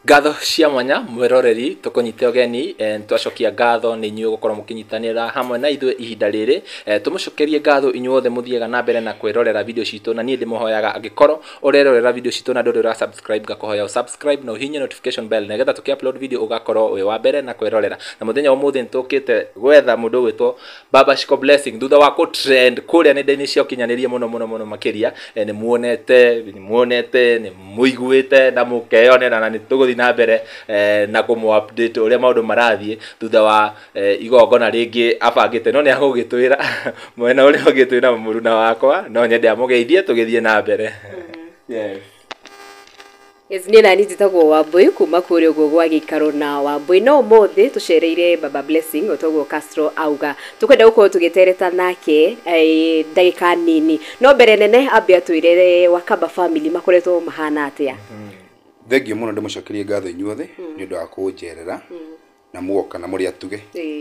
Ngatho cia mwanya mwĩroreri, tũkũnyite ũgeni. Twacokia ngatho nĩ inyuĩ gũkorwo mũkĩnyitanĩra hamwe na ithuĩ ihinda rĩrĩ. Tũmũcokerie ngatho inyuothe mũthiaga na mbere na kwĩrorera video citũ, na niĩ ndĩmũhoyaga, angĩkorwo ũrerorera video citũ na ndũrĩ ũra subscribe, ngakũhoya subscribe na ũhihinye notification bell, nĩgetha tũkĩ upload video ũgakorwo wĩ wa mbere na kwĩrorera. Na mũthenya wa ũmũthĩ nĩtũkĩte gwetha mũndũ ũgwĩtwo Baba Shiko Blessing thutha wa kũ trend kũrĩa nenda-inĩ cia ũkinyanĩria mũno mũno mũno makĩria. Nĩ muonete, nĩ mũiguĩte na mũkeyonera, na nĩ tũgũthiĩ na mbere na kũmũ update ũrĩa maũndũ marathiĩ thutha wa igongona rĩngĩ abangĩte. No nĩ agũgĩtwĩra mwena ũrĩa ũngĩ twĩna mũruna wakwa, no nyende amũgeithie tũgĩthiĩ na mbere. Yes. Yes, niĩ nani njĩtagwo Wambui kuma kũrĩa ũguo gwa gĩikaro na Wambui, no ũmũthĩ tũcereire Baba Blessing. O toguo Castro auga, tũkwenda gũkorwo tũgĩtereta nake ndagĩka nini, no mbere nene ambe atwĩre Wakamba family makoretwo mahana atĩa. Thengiũ mũno, ndĩmũcokerie ngatho inyuothe nĩ ũndũ wa kũnjerera na muoka na mũrĩ atuge.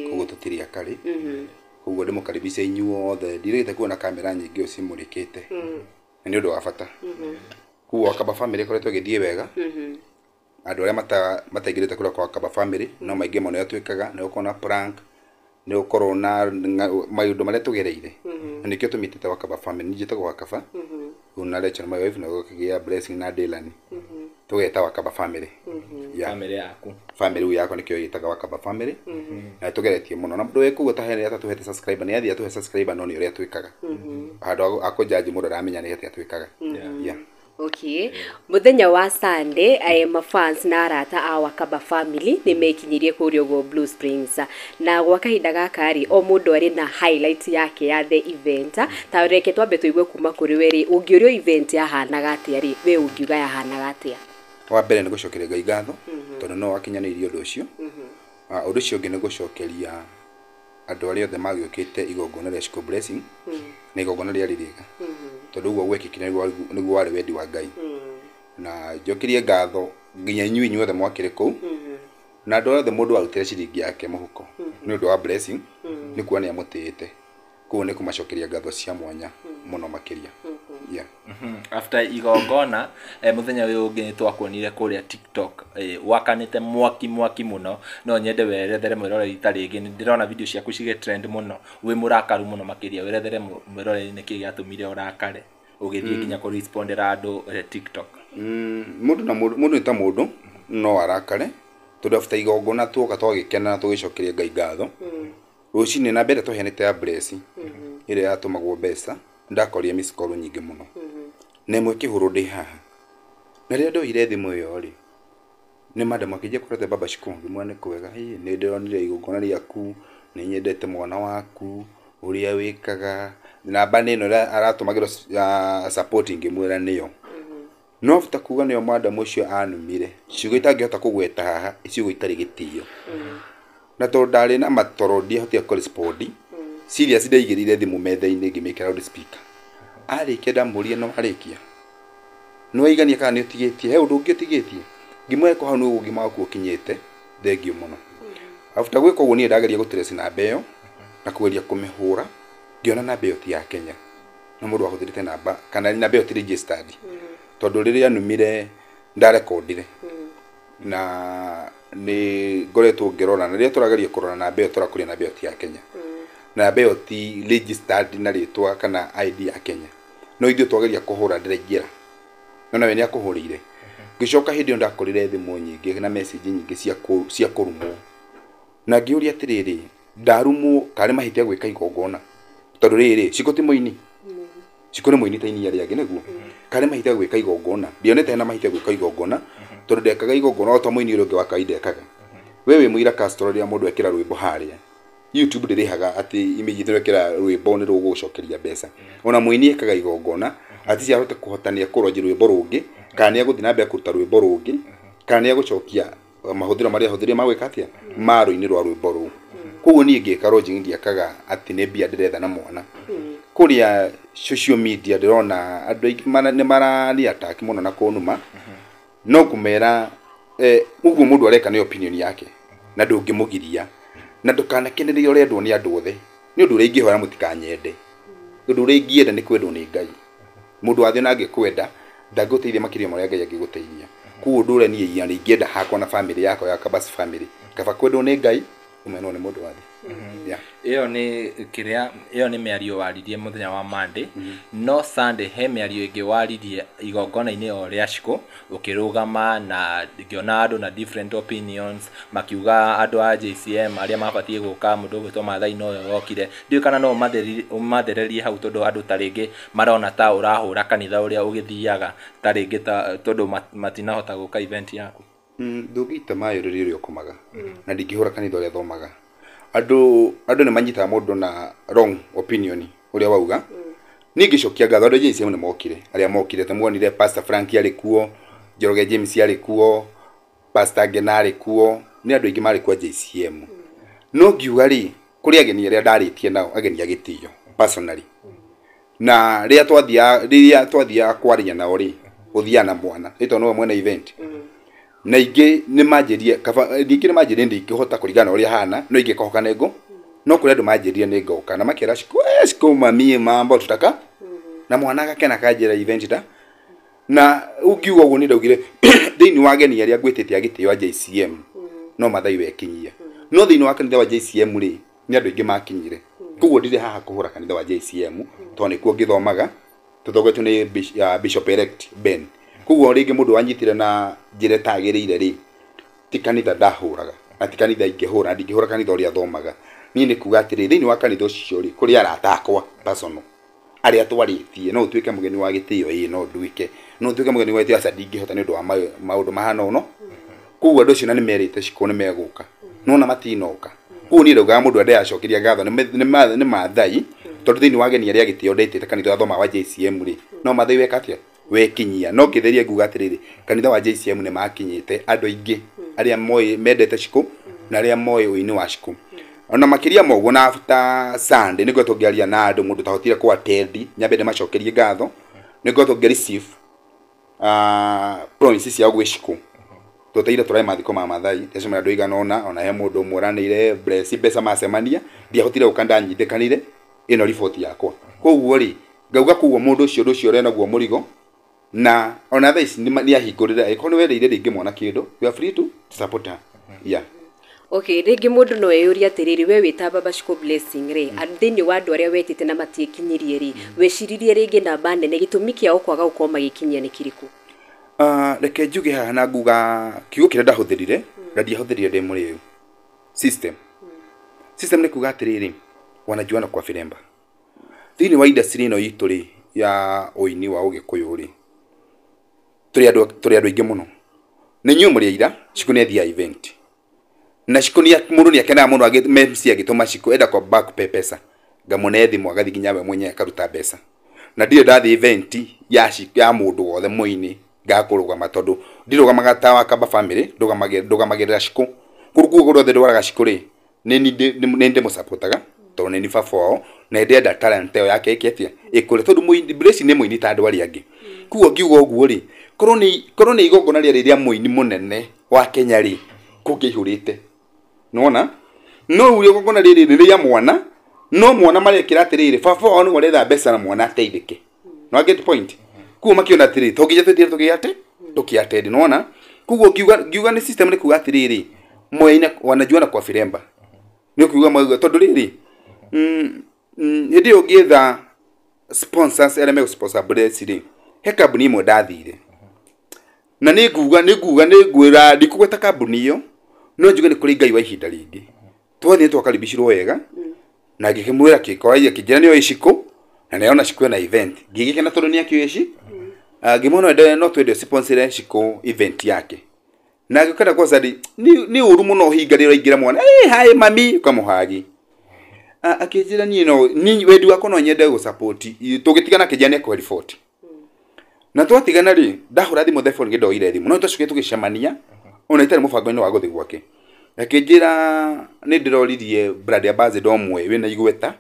Koguo tũtirĩ akarĩ, koguo ndĩmũkaribisha inyuothe. Ndirĩgĩte kuona kamera nyingĩ ũũ cimũrĩkĩte, na nĩ ũndũ wa bata. Koguo Wakamba family ĩkoretwo ĩgĩthiĩ wega. Andũ arĩa mataingĩrĩte kũrĩa kwa Wakamba family no maingĩ mũno ũrĩa twĩkaga, nĩ gũkorwo na prank, nĩ gũkorwo na maũndũ marĩa tũgereire, na nĩkĩo tũmĩtĩte Wakamba family. Niĩ njĩtagwo Wakaba, rĩu na Rachel my wife, na gũkĩgĩa Blessing na Dylan, tũgeta Wakamba family. Yeah. Family yaku. Family rĩu yakwa nĩkĩo ĩtaga Wakamba family, na tũgeretie mũno na mũndũ wĩ kũu ũtahe atatũhete subscriber nĩ athiĩ atũhe subscriber, no nĩ ũrĩa twĩkaga handũ akũnjanji mũndũ aramenya nĩ atĩa twĩkaga. Yeah. Okay. Mũthenya wa Sunday, mafans na arata a Wakamba family nĩ mekinyirie kũrĩa ũguo Blue Springs, na gwa kahinda gaka rĩ, o mũndũ arĩ na highlight yake ya the event. Ta reke twambe tũigue kuma kũrĩ we rĩ, ũngĩũrio event yahanaga atĩa rĩ, we ũngiuga yahanaga atĩa? Wa mbere nĩ gũcokeria Ngai ngatho tondũ no wakinyanĩirie ũndũ ũcio. Ũndũ ũcio ũngĩ nĩ gũcokeria andũ arĩa othe magĩũkĩte igongona rĩa Shiko Blessing, na igongona rĩarĩ rĩega tondũ ũguo gwekĩkire nĩguo warĩ wendi wa Ngai. Na njokerie ngatho nginya inyuĩ inyuothe mwakĩrĩ kũu, na andũ othe mũndũ arutire ciringi yake mũhuko nĩ ũndũ wa Blessing, nĩ kuona nĩ amũtĩĩte. Koguo nĩ kũmacokeria ngatho cia mwanya mũno makĩria. Yeah. After igongona, mũthenya ũyũ ũngĩ nĩ twakuonire kũrĩa TikTok, wakanĩte mwaki mwaki mũno. No nyende werethere mwĩroreri, ta rĩngĩ nĩ ndĩrona video ciaku cigĩ trend mũno, wĩ mũrakaru mũno makĩria. Werethere mwĩroreri nĩkĩ gĩatũmire ũrakare ũgĩthiĩ nginya kũrespondera andũ TikTok. Mũndũ na mũndũ, mũndũ nĩ ta mũndũ no arakare, tondũ after igongona tuoka twagĩkena na tũgĩcokeria Ngai ngatho rũcinĩ, na mbere tũheanĩte ya Bless ĩrĩa yatũmagwo mbeca, ndakorire miss call nyingĩ mũno na ĩmwe ĩkĩhũrwo ndĩ haha. Na rĩrĩa ndoire thimũ ĩyo rĩ, nĩ madam akĩnjia kũrete Baba Shiko, ngĩmwĩra nĩ kwega, "Ĩ, nĩ ndĩronire igongona rĩaku, nĩ nyendete mwana waku ũrĩa wĩkaga, namba nĩ ĩno ĩrĩa aratũmagĩrwo ya support." Ngĩmwĩra nĩyo, no after kuga nĩyo, madam ũcio anumire ciugo itangĩhota kũgweta haha, ciugo itarĩ gĩtĩo. Na tondũ ndarĩ na matoro, ndiahotire kũrespond serious. Ndaigĩrĩire thimũ metha-inĩ, ngĩmĩkĩra loud speaker. Arĩkia ndamũria, "No arĩkia, nĩ waigania kana nĩ ũtigĩtie? He ũndũ ũngĩ ũtigĩtie?" Ngĩmwĩra ko hau nĩguo ũgima waku ũkinyĩte, thengiũ mũno. After gwĩka ũguo, niĩ ndageria gũtrace namba ĩyo na kũgeria kũmĩhũra, ngĩona namba ĩyo ti ya Kenya, na mũndũ wahũthĩrĩte namba kana namba ĩyo ti registered, tondũ rĩrĩa numire ndarekondire na nĩ ngoretwo ngĩrora. Na rĩrĩa tũrageria kũrora namba ĩyo, tũrakũria namba ĩyo ti ya Kenya, namba ĩyo ti registered na rĩtwa kana ID ya Kenya. No ithuĩ twageria kũhũra ndĩraingĩra, no nawe nĩ akũhũrĩire. Ngĩcoka hĩndĩ ĩyo ndakorire thimũ nyingĩ na message nyingĩ cia kũrumwo, na ngĩũria atĩrĩrĩ, ndarumwo karĩ mahĩtia gwĩka igongona? Tondũ rĩrĩ, Shiko ti mũini, Shiko nĩ mũini ta ini arĩa angĩ, nĩguo karĩ mahĩtia gwĩka igongona? Ndionete hena mahĩtia gwĩka igongona, tondũ ndekaga igongona o ta mũini ũrĩa ũngĩ wa kawaida ekaga. We wĩ mũira Castro, rĩrĩa mũndũ ekĩra rwĩmbo harĩa YouTube, ndĩrĩhaga atĩ immediately wekĩra rwĩmbo nĩ rũgũgũcokeria mbeca. Ona mũini ekaga igongona ati ahote kũhota nĩ ekũronji rwĩmbo rũngĩ, kana nĩ egũthiĩ na mbere kũruta rwĩmbo rũngĩ, kana nĩ egũcokia mahũthĩro marĩa ahũthĩrire ma gwĩka atĩa ma rũini rwa rwĩmbo rũu. Koguo niĩ ngĩka launching ndiakaga atĩ nĩ mbia ndĩretha na mwana. Kũrĩa social media ndĩrona andũ aingĩ nĩ marani attack mũno na kũnuma, no kũmera ũguo mũndũ areka nĩ opinion yake na ndũngĩmũgiria, na ndũkanakenereire ũrendwo nĩ andũ othe. Nĩ ũndũ ũrĩa ingĩhoya mũtikanyende, ũndũ ũrĩa ingĩenda nĩ kwendwo nĩ Ngai. Mũndũ wa thĩ ona angĩkwenda ndangĩgũteithia makĩria ma ũrĩa Ngai angĩgũteithia. Koguo ũndũ ũrĩa niĩ yani ingĩenda hakwa na family yakwa ya Kabas family, kaba kwendwo nĩ Ngai ũmenwo nĩ mũndũ wa thĩ. Yeah. Ĩyo nĩ kĩrĩa, ĩyo nĩ mĩario waririe mũthenya wa Monday. No Sunday he mĩario ĩngĩ waririe igongona-inĩ o rĩa Shiko, ũkĩrũgama na ngĩona andũ na different opinions makiuga andũ a JCM arĩa mabatiĩ gũka, mũndũ ũgwĩtwo Maathai nowe wokire. Ndiũĩ kana no ũmathererie hau, tondũ andũ ta rĩngĩ marona ta ũrahũra kanitha ũrĩa ũgĩthiaga, ta rĩngĩ ta tondũ matinahota gũka event yaku. Ndũngĩita maĩ rĩrĩa ũrĩa ũkomaga, na ndingĩhũra kanitha ũrĩa thomaga. Andũ nĩ manyitaga mũndũ na wrong opinion ũrĩa wauga. Niĩ ngĩcokia ngatho andũ a JCM nĩ mokire, arĩa mokire tũmuonire Pastor Frank arĩ kuo, Njoroge James arĩ kuo, Pastor Ngena arĩ kuo, nĩ andũ aingĩ marĩ kuo a JCM. No ngiuga rĩ, kũrĩ ageni arĩa ndarĩtie nao, ageni a gĩtĩo personally. Na rĩrĩa twathiaga kwaria nao rĩ, ũthiaga na mwana, nĩ tondũ nĩwe mwene event. Na ingĩ nĩ manjĩrire, kaba, ningĩ nĩ manjĩrire ndingĩhota kũringana na ũrĩa hana, no ingĩkohoka nĩ ngũ. No kũrĩ andũ manjĩrire nĩ ngoka, na makĩra Shiko mami mambo tutaka. Na mwana agakena akanjĩra event ta. Na ũngiuga ũguo nĩ ndaugire, thĩinĩ wa ageni arĩa ngwĩtĩte a gĩtĩo a JCM, no Maathai wekinyia. No thĩinĩ wa kanitha wa JCM rĩ, nĩ andũ aingĩ makinyire. Koguo ndirĩ haha kũhũra kanitha wa JCM, tondũ nĩkuo ngĩthomaga, tũtongoretio nĩ Bishop elect Ben. Koguo rĩngĩ mũndũ wanyitire na njĩra ĩtagĩrĩire rĩ, ti kanitha ndahũraga, na ti kanitha ingĩhũra, na ndingĩhũra kanitha ũrĩa thomaga. Niĩ nĩ kuga atĩrĩ, thĩinĩ wa kanitha ũcio rĩ, kũrĩ arata akwa personal, arĩa twarĩtie, no ũtuĩke mũgeni wa gĩtĩo, ĩĩ no nduĩke. No ũtuĩke mũgeni wa gĩtĩo, aca ndingĩhota nĩ ũndũ wa maũndũ mahana ũno. Koguo andũ acio na nĩ merĩte Shiko nĩ megũka, no ona matinoka. Koguo niĩ ndaugaga mũndũ ndĩracokeria ngatho nĩ Maathai, tondũ thĩinĩ wa ageni arĩa gĩtĩo ndetĩte kanitha ũrĩa thomaga wa JCM rĩ, no Maathai weka atĩa? Wekinyia. No ngĩtheria nguga atĩrĩrĩ, kanitha wa JCM nĩ makinyĩte andũ aingĩ arĩa moĩ mendete Shiko na arĩa moĩ ũini wa Shiko. Ona makĩria ma ũguo, na after Sunday nĩ ngoretwo ngĩaria na andũ mũndũ ũtahotire kũ attend, nyambe ndĩmacokerie ngatho. Nĩ ngoretwo ngĩ receive promise ciao gwĩ Shiko. Tũteire tũrae mathiko ma Maathai, ndacemania andũ aigana ũna, ona he mũndũ ũmwe ũranĩire bless mbeca macemania, ndiahotire gũka ndanyitĩkanire ĩno riboti yakwa. Koguo rĩ, ngauga koguo mũndũ ũcio ũndũ ũcio ũrĩa naguo mũrigo, na ona thaa ici nĩ ahingũrĩre, angĩkorwo nĩ wendeire rĩngĩ mwana kĩndũ, you are free to support her. Yeah. Okay, rĩngĩ mũndũ no eyũrie atĩrĩrĩ, we wĩ ta Baba Shiko Blessing rĩ, thĩinĩ wa andũ arĩa wetĩte na matiĩkinyirie rĩ, weciririe rĩngĩ namba nene, gĩtũmi kĩao kwaga gũkorwo magĩkinyia nĩ kĩrĩkũ? Reke njuge haha na nguga kiugo kĩrĩa ndahũthĩrire, na ndiahũthĩrire ndĩ mũrĩu. System. System nĩ kuga atĩrĩrĩ, wanajuana kwa firemba. Thĩinĩ wa industry ĩno itũ rĩ, ya ũini wa Ũgĩkũyũ rĩ, tũrĩ andũ aingĩ mũno. Nĩ inyuĩ mũrĩ aira, Shiko nĩ athiaga event. Na Shiko nĩ mũndũ nĩ akenaga mũno MC agĩtũma Shiko enda kwamba kũpe pesa. Ngamũne thimũ agathiĩ nginya we mwenyewe akaruta mbeca. Na ndirĩ ndathiĩ event ya Shiko, ya mũndũ wothe mũini ngakũrũgama, tondũ ndirũgamaga ta wa Kaba family, ndũgamagĩrĩra Shiko. Kũu guo guothe ndwaraga Shiko rĩ, nĩ ndĩmũsupportaga, tondũ nĩ ni baba wao, na ndĩrenda talent ĩyo yake ĩke atĩa? Ĩkũre, tondũ mũini Blessing nĩ mũini ta andũ arĩa angĩ. Koguo ngiuga ũguo rĩ, korwo nĩ igongona rĩarĩ rĩa mũini mũnene wa Kenya rĩ, kũngĩaihũrĩte. Nĩwona? No rĩu igongona rĩrĩ nĩ rĩa mwana, no mwana marekĩra atĩrĩrĩ, baba wao nĩwe ũretha mbeca na mwana ateithĩke. No get point? Koguo makĩona atĩrĩrĩ, to nginya tũthiĩ tũgĩe atĩ? Tũkĩ attend, nĩwona? Koguo ngiuga nĩ system nĩ kuga atĩrĩrĩ, moyaine wanajuana kwa firemba. Nĩ ũkiuga mauga, tondũ rĩrĩ, hĩndĩ ĩyo ngĩetha sponsors arĩa megũ-sponsor Blessing rĩ, he kambuni ĩmwe ndathire. Na nĩ nguga, nĩ nguga, nĩ ngwĩra, ndikũgweta kambuni ĩyo, no njuge nĩ kũrĩ Ngai wa ihinda rĩngĩ. Twathiĩ twakaribicirwo wega, na ngĩkĩmwĩra kĩkoragia, akĩnjĩra nĩ oĩ Shiko, na nĩ arona Shiko ena event. Ngĩgĩkena tondũ nĩ akĩũĩ Shiko. Ngĩmwĩra no ende, no twende sponsor Shiko event yake. Na agĩũka kwanza nĩ ũru mũno ũhinga rĩrĩa ũraingĩra mwana, hi mami, ũkamũhagi. Akĩnjĩra niĩ no, niĩ wendi wakwa no nyende gũ-support. Tũgĩtigana akĩnjĩra nĩ ekũhe report. Na twatigana rĩ, ndahũra thimũ the phone ngĩndoire thimũ. No twacokire tũgĩcemania, ona itarĩ mũbango-inĩ wa gũthiĩ gwake. Akĩnjĩra nĩ ndĩroririe brand ambassador ũmwe wĩna igweta,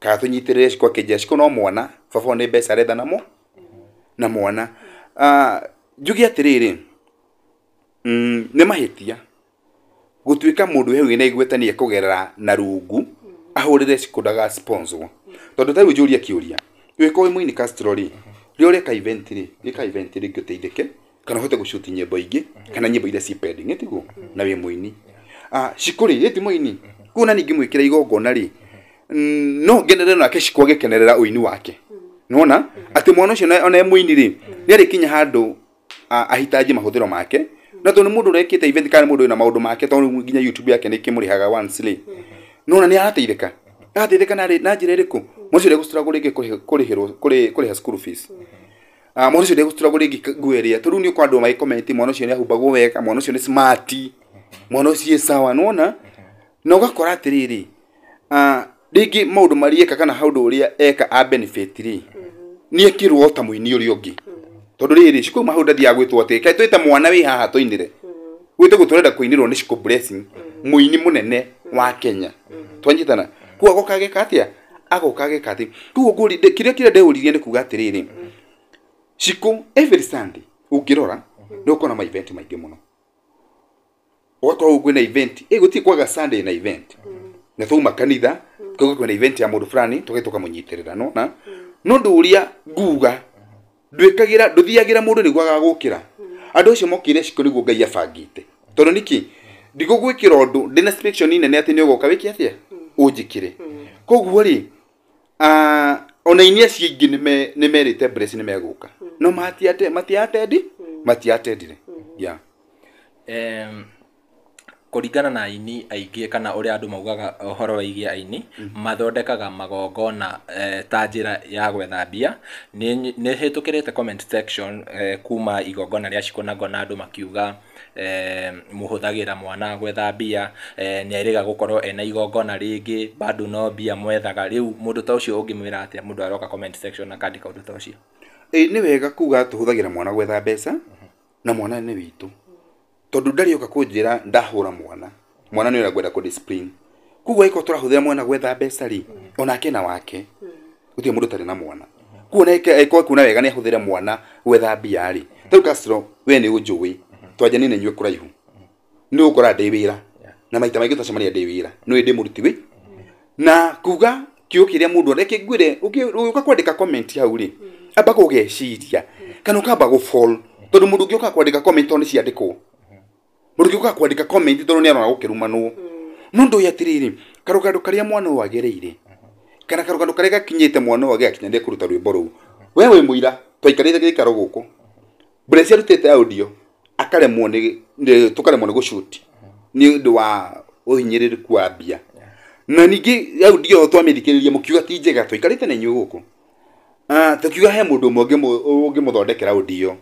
kana tũnyitĩrĩre Shiko. Akĩnjĩra Shiko no mwana, baba wao nĩ mbeca aretha namo, na mwana. Njuge atĩrĩrĩ, nĩ mahĩtia gũtuĩka mũndũ wĩ hau wĩna igweta nĩ ekũgerera na rungu ahũrĩre Shiko ndaga sponsor. Tondũ ta rĩu njũrie kĩũria, ũngĩkorwo wĩ mũini Castro rĩ, rĩrĩa ũreka event rĩ, ĩka event rĩngĩ ũteithĩke. Kana ũhote gũcuti nyĩmbo ingĩ kana nyĩmbo iria ci pending, ĩtiguo na wĩ mũini. Cikũ rĩ, ĩ ti mũini. Koguo na ningĩ mwĩkĩra igongona rĩ, no ngenere nake Cikũ agĩkenerera ũini wake. Nĩwona atĩ mwana ũcio ona e mũini rĩ, nĩ arĩkinya handũ ahitaji mahũthĩro make, na tondũ nĩ mũndũ ũrekĩte event kana nĩ mũndũ wĩna maũndũ make, tondũ nginya YouTube yake nĩ ĩkĩmũrĩhaga once rĩ, nĩwona nĩ arateithĩka. Arateithĩka na njĩra ĩrĩkũ? Mwana ũcio ndegũ rĩngĩ kũrĩhĩrwo kũrĩha school fees. Mwana ũcio ndegũ rĩngĩ nguo ĩrĩa, tondũ rĩu nĩ ũkora andũ magĩ comment mwana ũcio nĩ ahumbagwo wega, mwana ũcio nĩ smart, mwana ũcio ĩ sawa, nĩwona? Na ũgakora atĩrĩrĩ, rĩngĩ maũndũ marĩa eka kana ũndũ ũrĩa eka a benefit rĩ, nĩ ekĩrwo ta mũini ũrĩa ũngĩ. Tondũ rĩrĩ, Cikũ hau ndathiaga gwĩtwo atĩ kaĩ twĩte mwana wĩ haha tũinĩre, gwĩtagwo tũrenda kũinĩrwo nĩ Cikũ Blessing, mũini mũnene wa Kenya. Twanyitana. Koguo agoka ageka atĩa? Agoka ageka atĩ. Koguo ngũri kĩrĩa kĩrĩa ndeũririe nĩ kuga atĩrĩrĩ, Cikũ every Sunday ũngĩrora nĩ ũkona ma event maingĩ mũno. Ũgakorwo kwĩna event, ĩ gũtirĩ kwaga Sunday na event. Na twauma kanitha, tukauga kwĩna event ya mũndũ fulani, tũgathiĩ tũkamũnyitĩrĩra, nĩwona? No ũndũ ũrĩa nguga, ndwĩkagĩra, ndũthiagĩra mũndũ nĩguo agagũkĩra. Andũ acio mokĩire Cikũ nĩguo Ngai abangĩte. Tondũ nĩkĩ? Ndigũgwĩkĩra ũndũ, ndĩna expectation nene atĩ nĩ ũgoka wĩke atĩa? Ũnjĩkĩre. Koguo rĩ, ona aini acio aingĩ nĩ merĩte Blessing nĩ megũka. No matiatendire. Yeah. Kũringana na aini aingĩ kana ũrĩa andũ maugaga ũhoro wĩgiĩ aini, mathondekaga magongona ta njĩra ya gwetha mbia. Nĩ hĩtũkĩrĩte comment section kuma igongona rĩa Cikũ na ngona andũ makiuga mũhũthagĩra mwana gwetha mbia, nĩ erĩga gũkorwo ena igongona rĩngĩ, bado no mbia mwethaga. Rĩu mũndũ ta ũcio ũngĩmwĩra atĩa mũndũ aroka comment section akandĩka ũndũ ta ũcio? Ĩ nĩ wega kuga tũhũthagĩra mwana gwetha mbeca, na mwana nĩ witũ. Tondũ ndarĩ oka kũnjĩra ndahũra mwana, mwana nĩ ũrĩa ngwenda kũ discipline. Koguo angĩkorwo tũrahũthĩra mwana gwetha mbeca rĩ, onake na wake, gũtirĩ mũndũ ũtarĩ na mwana. Koguo nake angĩkorwo ekuona wega nĩ ahũthĩre mwana gwetha mbia rĩ, ta rĩu Castro we nĩ ũnjũĩ, twanjanie na inyuĩ kũraihu, nĩ ũgũkora ndĩ wĩra, na maita maingĩ twacemania ndĩ wĩra, nĩ ndĩ mũruti wĩ. Na kuga kiugo kĩrĩa mũndũ reke ngwĩre, ũgĩũka kwandĩka comment hau rĩ, amba gũgeciria kana ũkamba gũ fall, tondũ mũndũ ũngĩ ũkaga kwandĩka comment tondũ nĩ ciandĩkwo. Mũndũ ũngĩ ũkaga kwandĩka comment tondũ nĩ arona gũkĩrumanwo. No ũndũ ũyũ atĩrĩrĩ, karũgano karĩa mwana ũyũ agereire, kana karũgano karĩa gakinyĩte mwana ũyũ agĩgakinya kũruta rwĩmbo rũu. We wĩ mũira, twaikarĩte gĩikaro gũkũ. Blessing arutĩte audio, akaremwo nĩ tũkaremwo nĩ gũshoot nĩ ũndũ wa ũhinyĩrĩrĩku wa mbia. Na ningĩ audio twamĩthikĩrĩria mũkiuga ti njega, twaikarĩte na inyuĩ gũkũ. Tũkiuga he mũndũ ũmwe ũngĩmũthondekera audio.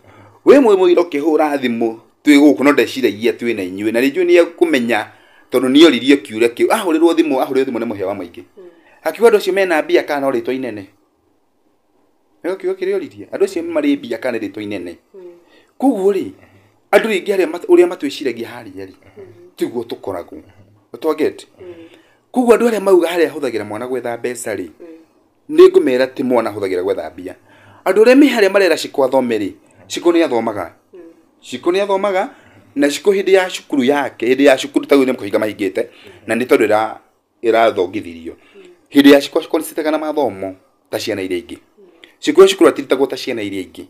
We mũira ũkĩhũra thimũ twĩ gũkũ no ndeciragia twĩ na inyuĩ, na rĩngĩ nĩ ekũmenya tondũ nĩ oririe kĩũria kĩu. Ahũrĩrwo thimũ nĩ mũhĩa wa mũingĩ. Akiuga andũ acio mena mbia kana no rĩtwa inene. Nĩkĩo kiugo kĩrĩa oririe, andũ acio marĩ mbia kana rĩtwa inene. Koguo rĩ, andũ rĩngĩ arĩa ũrĩa matwĩciragia harĩa rĩ, tiguo tũkoragwo. Twaget. Koguo andũ arĩa mauga harĩa ahũthagĩra mwana gwetha mbeca rĩ, nĩ ngũmera ti mwana ahũthagĩra gwetha mbia. Andũ arĩa me harĩa marera Cikũ athome rĩ, Cikũ nĩ athomaga. Cikũ nĩ athomaga, na Cikũ hĩndĩ ya cukuru yake, hĩndĩ ya cukuru ta rĩu nĩ kũhinga mahingĩte, na nĩ tondũ ĩrathongithirio. Hĩndĩ ya Cikũ, Cikũ nĩ citega na mathomo ta ciana iria ingĩ. Cikũ ya cukuru atiritagwo ta ciana iria ingĩ.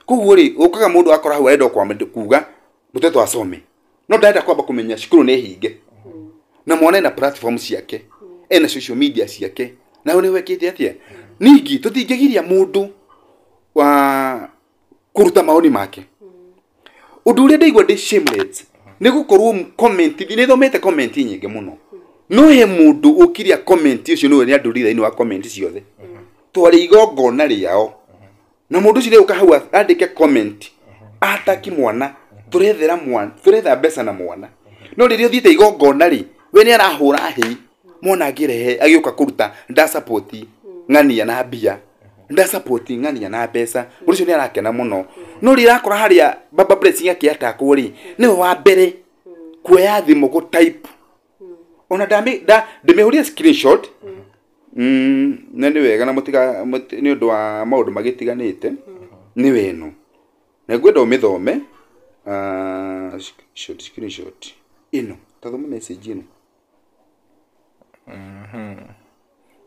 Koguo rĩ, ũkaga mũndũ akora hau arenda kuga mũtoto asome, no ndarenda kwamba kũmenya cukuru nĩ hinge. Na mwana ena platform ciake, ena social media ciake, na hau nĩ wekĩte atĩa? Ningĩ tũtingĩgiria mũndũ wa kũruta maoni make. Ũndũ ũrĩa ndaigua ndĩ shameless nĩ gũkorwo comment, nĩ thomete comment nyingĩ mũno. No he mũndũ ũkiria comment ũcio nĩwe nĩ andũrire thĩinĩ wa comment ciothe. Twarĩ igongona rĩao. Na mũndũ ũcio nĩũka hau andĩke comment, ataki mwana, tũrethera mwana, tũretha mbeca na mwana. No rĩrĩa ũthiĩte igongona rĩ, we nĩ arahũra hĩ, mwana angĩrehe agĩũka kũruta nda support ng'ania na mbia, nda support ng'ania na mbeca, mũndũ ũcio nĩ arakena mũno. No rĩrĩa akora harĩa Baba Blessing akĩatakwo rĩ, nĩwe wa mbere kuoya thimũ gũ type. Ona ndĩmĩhũrire screenshot. Na nĩ wega na mũtiga nĩ ũndũ wa maũndũ magĩtiganĩte, nĩ weno. Na ngwenda ũmĩthome, screenshot ĩno, ta thoma message ĩno.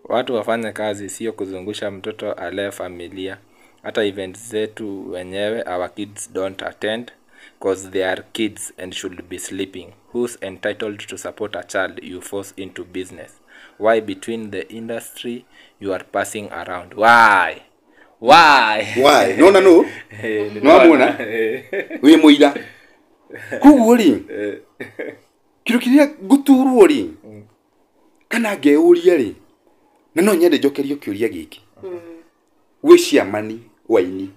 Watu wafanye kazi, sio kuzungusha mtoto alee familia. Hata events zetu wenyewe our kids don't attend cause they are kids and should be sleeping. Who's entitled to support a child you force into business? Why between the industry you are passing around? Why? Why? Why? Nona no nĩwamwona wĩ mũira koguo rĩ kĩndũ kĩrĩa ngũturwo rĩ kana ngeyũria rĩ na no nyende njokerio kĩũria gĩkĩ gwĩ ciamani waini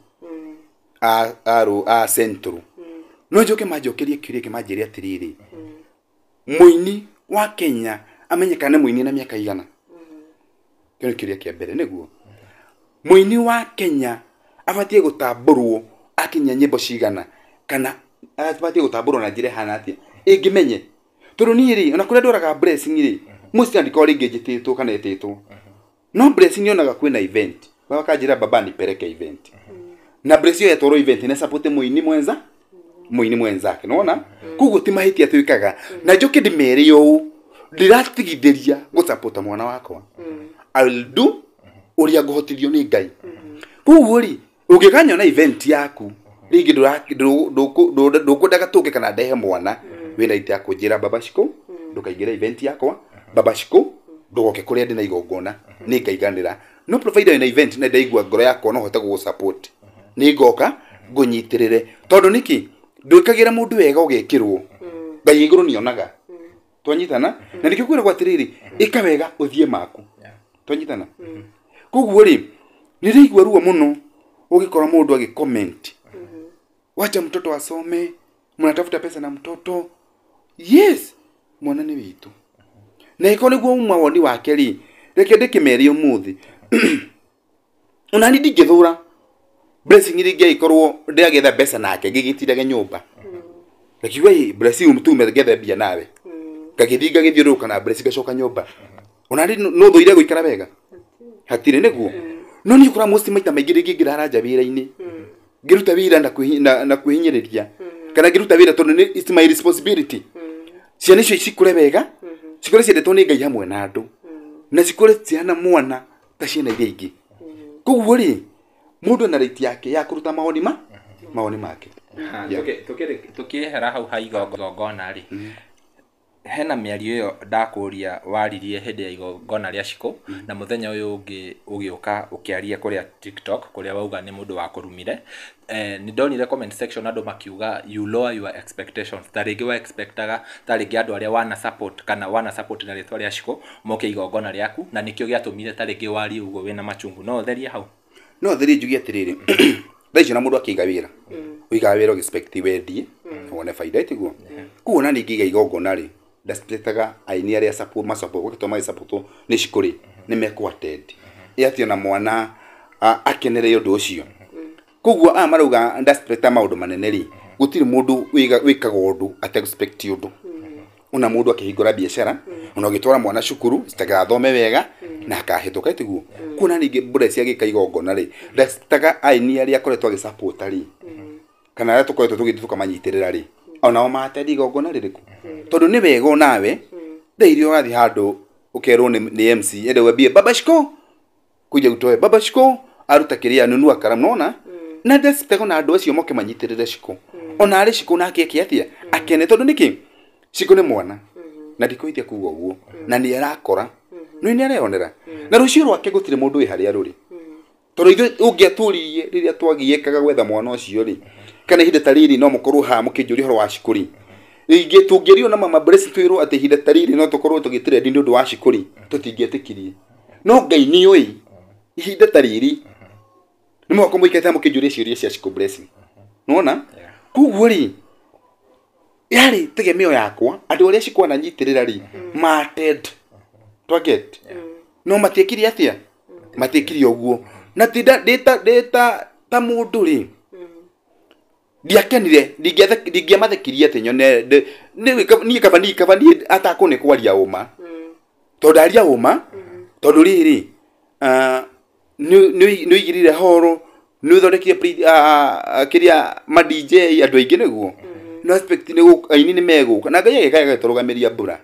a Central no njoke manjokerie kĩũria gĩkĩ manjĩre atĩrĩrĩ mũini wa Kenya amenyekane mũini na mĩaka igana kĩo nĩ kĩũria kĩa mbere nĩguo mũini wa Kenya abatiĩ gũtambũrwo akinyia nyĩmbo cigana kana abatiĩ gũtambũrwo na njĩra ĩhana atĩa ĩngĩmenye tondũ niĩ rĩ ona kũrĩa ndwaraga Blessing rĩ mũciĩ ndikoragwo rĩngĩ njĩtĩtwo kana ĩtĩtwo no Blessing yonaga kwĩna event baba kanjĩra baba nipeleke event na Blessing ĩyo yatwarwo event nĩ support mũini mwenza mũini mwenzake nĩwona koguo ti mahĩtia twĩkaga na njoke ndĩmere ũũ ndĩratigithĩria gũsapota mwana wakwa I will do ũrĩa ngũhotithio nĩ Ngai koguo rĩ ũngĩkanyona event yaku rĩngĩ ndũkwendaga tũke kana ndehe mwana wĩna ita ya kũnjĩra baba Shiko ndũkaingĩre event yakwa baba Shiko ndũgoke kũrĩa ndĩna igongona nĩ ngaiganĩra no provider wĩna event na ndaigua ngoro yakwa no hote gũgũ-support nĩ ngoka ngũnyitĩrĩre tondũ nĩkĩ ndwĩkagĩra mũndũ wega ũgekĩrwo Ngai igũrũ nĩonaga twanyitana na nĩkĩo kwĩragwo atĩrĩrĩ ĩka wega ũthiĩ maku twanyitana koguo rĩ nĩ ndĩraigua ruo mũno ũgĩkora mũndũ agĩ comment wacha mtoto asome mnatafuta pesa na mtoto yes mwana nĩ witũ na ĩkorwo nĩguo uma woni wake rĩ reke ndĩkĩmerie ũmũthĩ ona niĩ ndingĩthũra Blessing rĩngĩ agĩkorwo ndĩragetha mbeca nake ngĩgĩtindage nyũmba ngakiuga ĩ Blessing tume ngethe mbia nawe ngagĩthiĩ ngagĩthiũrũrũka na Blessing ngacoka nyũmba ona niĩ no thũire gũikara wega hatirĩ nĩguo no niĩ ũkora most maita maingĩ rĩngĩ ngĩrara nja wĩra-inĩ ngĩruta wĩra na kwĩhinyĩrĩria kana ngĩruta wĩra tondũ nĩ it's my responsibility ciana icio cikũre wega cikũre ciendetwo nĩ Ngai hamwe na andũ na cikũre cihana mwana ta ciana iria ingĩ koguo rĩ mũndũ ena right yake ya kũruta mawoni ma mawoni make. Tũkĩehera hau ha igongona rĩ hena mĩario ĩyo ndakũria waririe hĩndĩ ya igongona rĩa Shiko na mũthenya ũyũ ũngĩ ũgĩũka ũkĩaria kũrĩa TikTok kũrĩa wauga nĩ mũndũ wakũrumire. Nĩ ndonire comment section andũ makiuga you lower your expectations ta rĩngĩ wa expectaga ta rĩngĩ andũ arĩa wana support kana wana support na rĩtwa rĩa Shiko moke igongona rĩaku na nĩkĩo gĩatũmire ta rĩngĩ warie ũguo wĩna machungu no ũtherie hau. No therie njuge atĩrĩrĩ thaa icio na mũndũ akĩiga wĩra ũigaga wĩra ũgĩexpect wendie wone baida ĩtiguo koguo na niĩ ngĩiga igongona rĩ ndaspectaga aini arĩa support masupport gũtũma magĩsupportwo nĩ Shiko rĩ nĩ mekũ attend ĩ atĩ ona mwana akenere ũndũ ũcio koguo aya marauga ndaspecta maũndũ manene rĩ gũtirĩ mũndũ wĩkaga ũndũ ategũspect ũndũ ona mũndũ akĩhingũra biacara ona ũgĩtwara mwana cukuru citagathome wega na akahĩtũka ĩtiguo kuona ningĩ Blessing agĩka igongona rĩ ndaspectaga aini arĩa akoretwo agĩsapota rĩ kana arĩa tũkoretwo tũgĩthiĩ tũkamanyitĩrĩra rĩ onao maatendi igongona rĩrĩkũ tondũ nĩ wega onawe thaa iria ũrathiĩ handũ ũkerwo nĩ MC ende wambie baba Shiko kuja utoe baba Shiko aruta kĩrĩa nunua karamu nona na ndaspectaga ona andũ acio moke manyitĩrĩre Shiko ona arĩ Shiko nake eke atĩa akene tondũ nĩkĩ Shiko nĩ mwana na ndikũhĩtia kuga ũguo na nĩ arakora no nĩ areyonera na rũciũ rwake gũtirĩ mũndũ wĩ harĩa rũrĩ tondũ ithuĩ ũngĩatũririe rĩrĩa twagiĩkaga gwetha mwana ũcio rĩ kana ihinda ta rĩrĩ no mũkorwo haha mũkĩnjũria ũhoro wa Shiko rĩ rĩngĩ tũngĩrio na mama Blessing twĩrwo atĩ ihinda ta rĩrĩ no tũkorwo tũgĩtrendi nĩ ũndũ wa Shiko rĩ tũtingĩetĩkirie no Ngai nĩ oĩ ihinda ta rĩrĩ nĩ mũhaka mũikarĩte haha mũkĩnjũria ciũria cia Shiko Blessing nĩwona koguo rĩ yarĩ tegemeo yakwa andũ arĩa Shiko ananyitĩrĩra rĩ ma attend twaget no matiekire atĩa matiekire ũguo na tinda ndĩta ta mũndũ rĩ ndiakenire ndingĩamathekirie atĩ nyone niĩ kaba niĩ atakũ nĩ kwaria ũma tondũ ndaria ũma tondũ rĩrĩ nĩ ũigĩrire horo nĩ ũthondekire kĩrĩa ma DJ andũ aingĩ nĩguo no expect nĩ aini nĩ megũka na Ngai agĩka agĩtũrũgamĩria mbura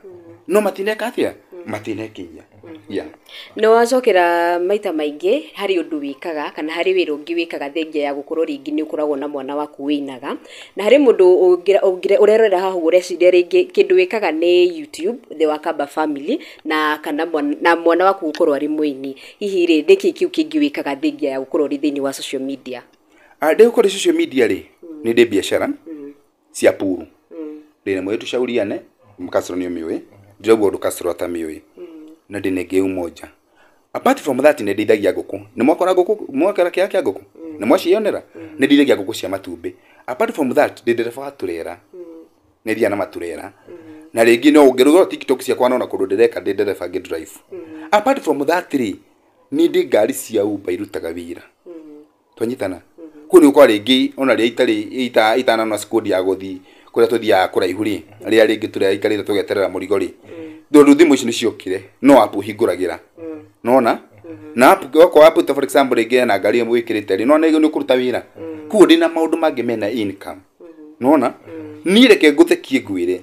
no matineka atĩa matinekinyia Yeah. No wacokera maita maingĩ harĩ ũndũ wĩkaga kana harĩ wĩra ũngĩ wĩkaga thengia ya gũkorwo rĩngĩ nĩ ũkoragwo na mwana waku wĩinaga, na harĩ mũndũ ũrerorera haha ũguo ũreciria rĩngĩ kĩndũ wĩkaga nĩ YouTube, The Wakamba Family, na kana na mwana waku gũkorwo arĩ mũini. Hihi rĩ, nĩkĩ kĩu kĩngĩ wĩkaga thengia ya gũkorwo ũrĩ thĩinĩ wa social media? Ndĩ gũkorwo social media rĩ, nĩ ndĩ biacara cia puru. Ndĩna mũirĩtu Shauriane, Kasro nĩ ũmĩũĩ, ndĩrauga ũndũ Kasro atamĩũĩ. Na ndĩna ĩngĩ Umoja. Apart from that, nĩ ndeithagia ngũkũ. Nĩ mwakora ngũkũ, mwakora kĩaga kĩa ngũkũ? Nĩ mwacionera? Nĩ ndeithagia ngũkũ cia matumbĩ. Apart from that, ndĩ ndereba wa turera. Nĩ thiaga na maturera. Na rĩngĩ no ũngĩrora TikTok ciakwa nona kũndũ ndĩreka ndĩ ndereba ngĩ drive. Apart from that rĩ, nĩ ndĩ ngari cia Uber irutaga wĩra. Twanyitana? Kũu nĩ gũkorwo rĩngĩ ona rĩrĩa itarĩ itanona squad ya gũthiĩ kũrĩa tũthiaga kũraihu rĩ, rĩrĩa rĩngĩ tũraikarĩte tũgeterera mũrigo rĩ, tondũ thimũ ici nĩ ciokire, no app ũhingũragĩra. Nona? Na app, okorwo app ta for example rĩngĩ hena ngari ĩmwe wĩkĩrĩte rĩ, nona nĩ ũkũruta wĩra. Koguo ndĩna maũndũ mangĩ mena income. Nona? Niĩ reke ngũthekie ngwĩre,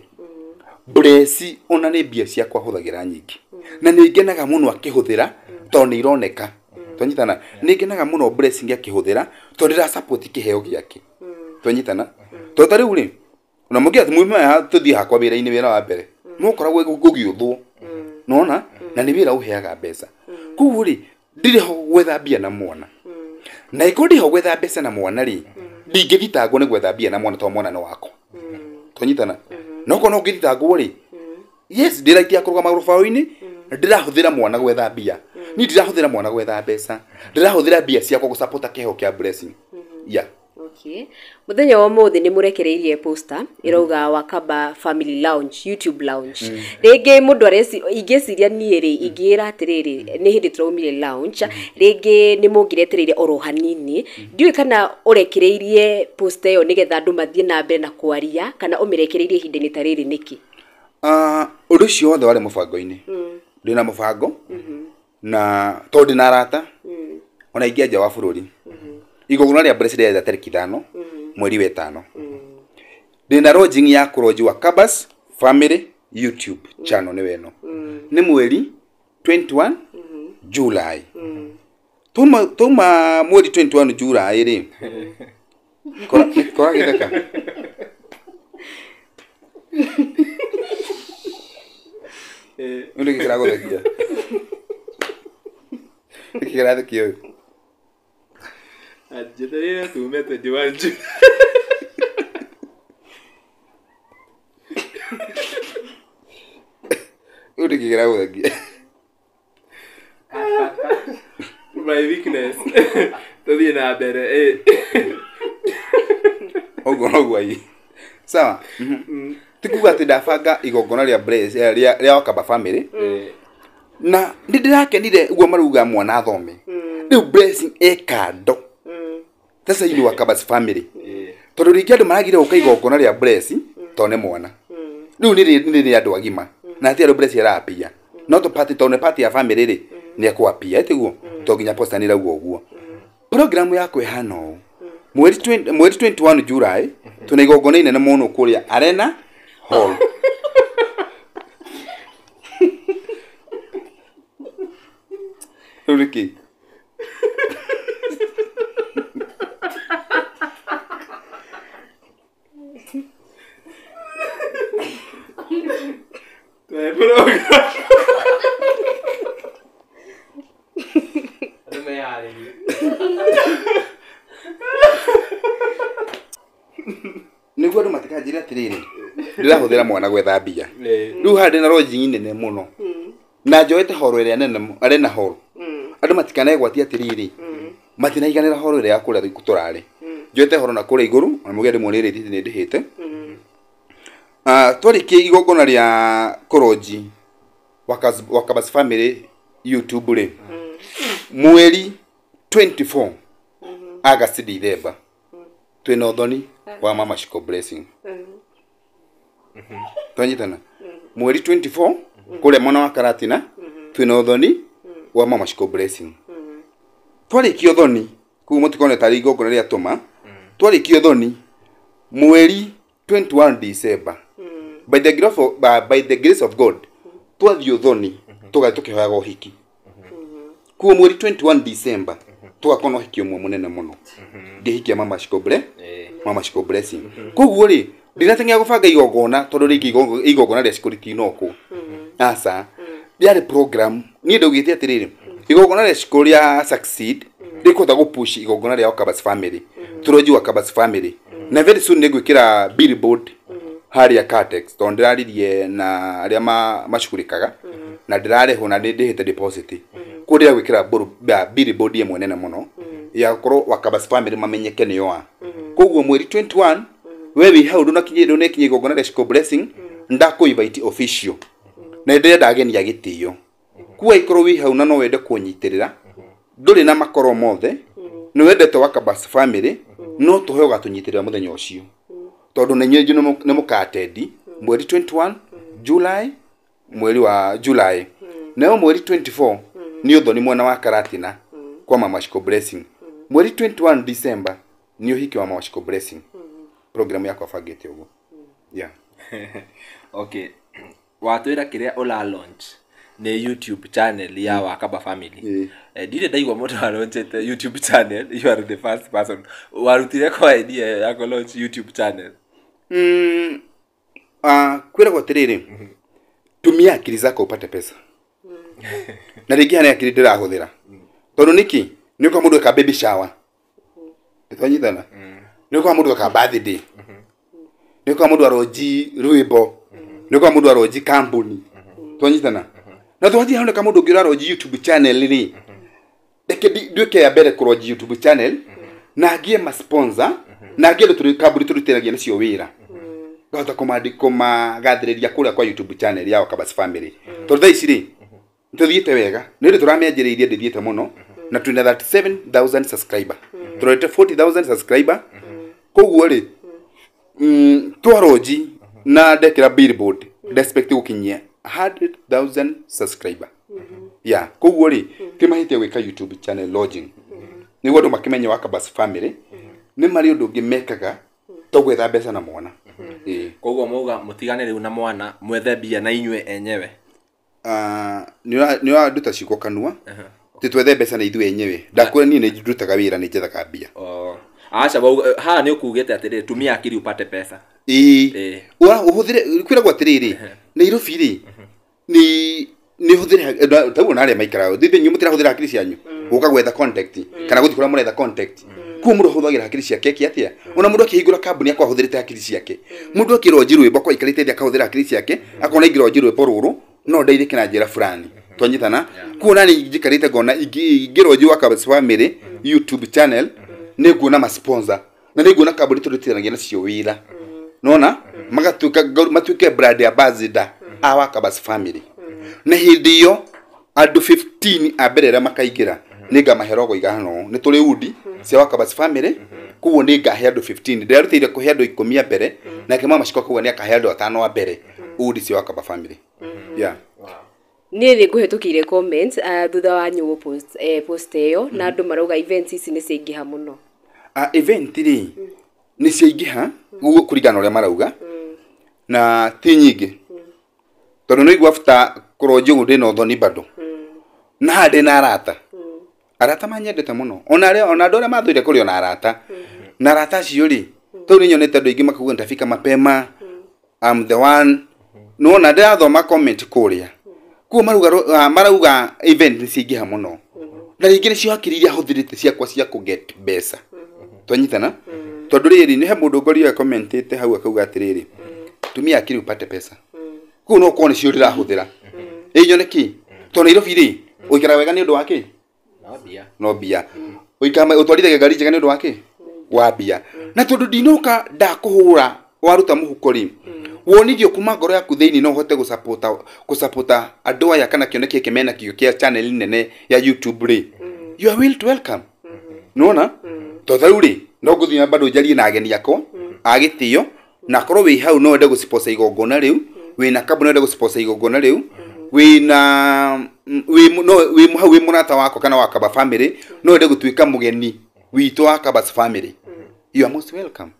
Blessy ona nĩ mbia ciakwa hũthagĩra nyingĩ. Na nĩ ngenaga mũno akĩhũthĩra tondũ nĩ ironeka. Twanyitana? Nĩ ngenaga mũno Blessing akĩhũthĩra tondũ ndĩra support kĩheo gĩake. Twanyitana? Tondũ ta rĩu rĩ, ona mũngĩ atĩ mume haha tũthiĩ hakwa wĩra-inĩ wĩra wa mbere, mũkoragwo gũgĩũthwo. Nona? Na nĩ wĩra ũheaga mbeca. Koguo rĩ, ndirĩ ho gwetha mbia na mwana. Na ĩkorwo ndĩ ho gwetha mbeca na mwana rĩ, ndingĩthitangwo nĩ gwetha mbia na mwana tondũ mwana nĩ wakwa. Twanyitana? Na okorwo no ngĩthitangwo rĩ, yes, ndĩ right ya kũrũgama rũbaũ-inĩ, ndĩrahũthĩra mwana gwetha mbia. Niĩ ndirahũthĩra mwana gwetha mbeca. Ndĩrahũthĩra mbia ciakwa gũsupport kĩheo kĩa Blessing. Yeah. Okay. Mũthenya wa ũmũthĩ nĩ mũrekereirie poster ĩrauga Wakamba Family Lounge, YouTube Lounge. Rĩngĩ mũndũ ingĩciria niĩ rĩ, ingĩĩra atĩrĩrĩ, nĩ hĩndĩ tũraumire lounge, rĩngĩ nĩ mũngĩretereire oro hanini. Ndiũĩ kana ũrekereirie poster ĩyo nĩgetha andũ mathiĩ na mbere na kwaria, kana ũmĩrekereirie ihinda-inĩ ta rĩrĩ nĩkĩ? Ũndũ ũcio wothe warĩ mũbango-inĩ. Ndĩna mũbango, na tondũ ndĩna arata, ona ingĩ nja wa bũrũri. Igongona rĩa Blessy rĩarĩ tarĩki 5, mweri wa 5. Ndĩna launching ya kũronji Wakambas Family YouTube channel nĩ weno. Nĩ mweri 21 July. Tuma mweri 21 July rĩ. Kora gĩtheka. Nĩ kĩĩ kĩragũthekia? Nĩ kĩĩ kĩrathekia ũyũ? Anjeterere tume 21 July. Ũyũ nĩ kĩĩ kĩragũthekia? My weakness. Tũthiĩ na mbere. Ũguo noguo ai. Sawa. Ti kuga atĩ ndabanga igongona rĩa Blessy, rĩa Wakamba Family. Na nĩ ndĩrakenire ũguo marauga mwana athome. Rĩu Blessing e kando. Sasa hii ni Wakambas Family. Tondũ rĩngĩ andũ maragire gũka igongona rĩa Blessy tondũ nĩ mwana. Rĩu nĩ rĩa andũ agima. Na ti andũ Blessy arapia. No to party tondũ nĩ party ya family rĩ, nĩ ekwapia, ĩtiguo? Tondũ nginya poster nĩ ĩrauga ũguo. Program yakwa ĩhana ũũ. Mweri 21 July, twĩna igongona inene mũno kũrĩa Arena Hall. Rĩu nĩkĩ? Nĩguo andũ matikanjĩre atĩrĩrĩ, ndĩrahũthĩra mwana gwetha mbia. Rĩu haha ndĩna lodging nene mũno. Na njoete horo ĩrĩa nene Arena Hall. Andũ matikanegwatie atĩrĩrĩ, matinaiganĩra horo ĩrĩa ya kũrĩa tũrarĩ. Njoete horo na kũrĩa igũrũ, ona mũgĩe ndĩmuonie rĩthiti nĩ ndĩhĩte. Twarĩkia igongona rĩa kũronji Wakambas Family YouTube rĩ, mweri 24 August December, twĩna ũthoni wa Mama Shiko Blessing. Twanyitana? Mweri 24 kũrĩa mwena wa Karatina, twĩna ũthoni wa Mama Shiko Blessing. Twarĩkia ũthoni, koguo mũtikone tarĩ igongona rĩa tũma, twarĩkia ũthoni mweri 21 December. By the grace of, by the grace of God, twathiĩ ũthoni Tũgathiĩ tũkĩhoyaga ũhiki. Kuo mweri 21 December tũgakorwo na ũhiki ũmwe mũnene mũno, ngĩhikia Mama Shiko Bre, Mama Shiko Blessing. Koguo rĩ, ndinateng'era gũbanga igongona tondũ rĩngĩ igongona rĩa Shiko ritinokwo. Aca, rĩarĩ program. Niĩ ndaugĩte atĩrĩrĩ, igongona rĩa Shiko rĩa succeed rĩkũhota gũpush igongona rĩa Wakabas family, tũronji Wakabas family. Na very soon nĩngwĩkĩra billboard harĩa Catex, tondũ ndĩraririe na arĩa macugurĩkaga na ndĩrarĩhwo na nĩ ndĩhĩte deposit. Koguo ndĩrenda gwĩkĩra billboard ĩmwe nene mũno ya gũkorwo Wakabas family mamenyeke nĩo a. Koguo mweri 21, we wĩ hau ndũnakinyia igongona rĩa Shiko Blessing, ndakũ invite official na ndĩrenda ageni a gĩtĩo. Kuo angĩkorwo wĩ hau na no wende kũnyitĩrĩra, ndũrĩ na makoro mothe, nĩ wendete Wakabas family, no tũhe ũgatũnyitĩrĩra mũthenya ũcio, tondũ na inyuĩ nĩ mũkatendi mweri 21 July, mweri wa July. Nayo mweri 24 nĩ ũthoni mwena wa Karatina kwa Mama Shiko Blessing. Mweri 21 December nĩ ũhiki wa Mama Shiko Blessing. Program yakwa bangĩte ũguo, yeah. Okay, watwĩra kĩrĩa ũra launch nĩ YouTube channel ya Wakaba family. Eh, ndirĩ ndaigua mũndũ alaunchĩte YouTube channel. You are the first person. Warutire kwa idea ĩyo ya kũ launch YouTube channel? Kwĩragwo atĩrĩrĩ, tumia akili zako upate pesa. Na rĩngĩ harĩ akili ndĩrahũthĩra, tondũ nĩkĩ nĩ ũkora mũndũ eka baby shower, twanyitana, nĩ ũkora mũndũ eka birthday, nĩ ũkora mũndũ aronji rwĩmbo, nĩ ũkora mũndũ aronji kambuni, twanyitana. Na twathiĩ haroneka mũndũ ũngĩ ũraronji YouTube channel rĩ, reke nduĩke ya mbere kũronji YouTube channel na ngĩe ma sponsor na ngĩe andũ tũrĩ kambuni tũrutithanagia nacio wĩra, ngahota kũmagathĩrĩria kũrĩa kwa YouTube channel ya Wakabas family. Tondũ thaa ici rĩ, tũthiĩte wega, nĩ ũndũ tũramĩanjĩrĩirie ndĩthiĩte mũno na twĩna 37,000 subscriber, tũrorete 40,000 subscriber. Koguo rĩ, twaronji na ndekĩra billboard, ndexpect gũkinyia 100,000 subscriber, yeah. Koguo rĩ, ti mahĩtia gwĩka YouTube channel launching nĩguo andũ makĩmenye Wakabas family nĩ marĩ ũndũ ũngĩ mekaga to gwetha mbeca na mwana. Ĩĩ. Koguo mauga mũtigane rĩu na mwana, mwethe mbia na inyuĩ enyewe. Ah, nĩ ũranduta ciugo kanua. Ti twethe mbeca na ithuĩ enyewe, ndakwĩra niĩ nĩ ndutaga wĩra, nĩ njethaga mbia. Oh. Aca, haha nĩ ũkugĩte atĩrĩrĩ, tumia akili upate pesa. Ĩĩ. Ĩĩ. Ũhũthĩre, kwĩragwo atĩrĩrĩ, Nairobi rĩ, nĩ ũhũthĩre taguo na arĩa maikaraga thithe inyuĩ mũtirahũthĩra hakiri cianyu gũka gwetha contact kana gũthiĩ kũrĩa mũretha contact. Kuo mũndũ ahũthagĩra hakiri ciake eke atĩa? Ona mũndũ akĩhingũra kambuni akwa ahũthĩrĩte hakiri ciake, mũndũ akĩronji rwĩmbo akwa aikarĩte thĩ akahũthĩra hakiri ciake, akona ingĩronji rwĩmbo rũrũ no ndeithĩke na njĩra fulani, twanyitana. Kuo nani njikarĩte ngona ingĩronji Wakabas family YouTube channel, nĩ nguona ma sponsor na nĩ nguona kambuni tũrutithanagia nacio wĩra, nona magatuĩka matuĩke brand ambassador a Wakabas family. Na hĩndĩ ĩyo andũ 15 a mbere arĩa makaingĩra nĩ ngamahe rogo ithano. Nĩ tũrĩ undi cia Wakabas family, koguo nĩ ngahe andũ 15. Ndĩrarutĩire kũhe andũ 10 a mbere, nake Mama Shiko akauga nĩ akahe andũ atano a mbere undi cia Wakaba family, yeah. Niĩ nĩ ngũhĩtũkĩire comment thutha wa nyũ post, post ĩyo, na andũ marauga events ici nĩ ciaingĩha mũno. Event rĩ, nĩ ciaingĩha guo kũringana na ũrĩa marauga, na ti nyingĩ, tondũ nĩ igua after kũronjio ũguo ndĩna ũthoni bado na haha ndĩna arata, arata manyendete mũno, ona arĩa, ona andũ arĩa mathũire kũrĩ ona arata, na arata acio rĩ, tondũ nĩ nyonete andũ aingĩ makauga nitafika mapema, I'm the one. Nĩwona ndĩrathoma comment kũrĩa kuo marauga, marauga event nĩ ciaingĩha mũno, na rĩngĩ nĩcio hakiri iria hũthĩrĩte ciakwa cia kũget mbeca, twanyitana. Tondũ rĩrĩ, nĩ he mũndũ ngorire commentĩte hau akauga atĩrĩrĩ, tumia akili upate pesa. Kũu no korwo nĩcio ndĩrahũthĩra ĩ nyone kĩ, tondũ Nairobi rĩ, ũikaraga wega nĩ ũndũ wa kĩ? No mbia. No mbia. Ũikara ũtwarithagia ngari njega nĩ ũndũ wa kĩ? Wa mbia. Na tondũ ndinoka ndakũhũra waruta mũhuko rĩ, wonithio kuma ngoro yaku thĩinĩ no ũhote gũsapota andũ aya kana kĩoneki gĩkĩ mena kĩo kĩa channel nene ya YouTube rĩ, you are will to welcome. Nĩwona tondũ ta rĩu rĩ, no ngũthiĩ na bado njarie na ageni akwa a gĩtĩo, na korwo wĩ hau no wende gũsponsor igongona rĩu, wĩna kambuni wende gũsponsor igongona rĩu, wĩna wĩ no wĩ hau wĩ mũrata wakwa kana wa Kaba family, no wende gũtuĩka mũgeni witũ wa Kabas family, you are most welcome,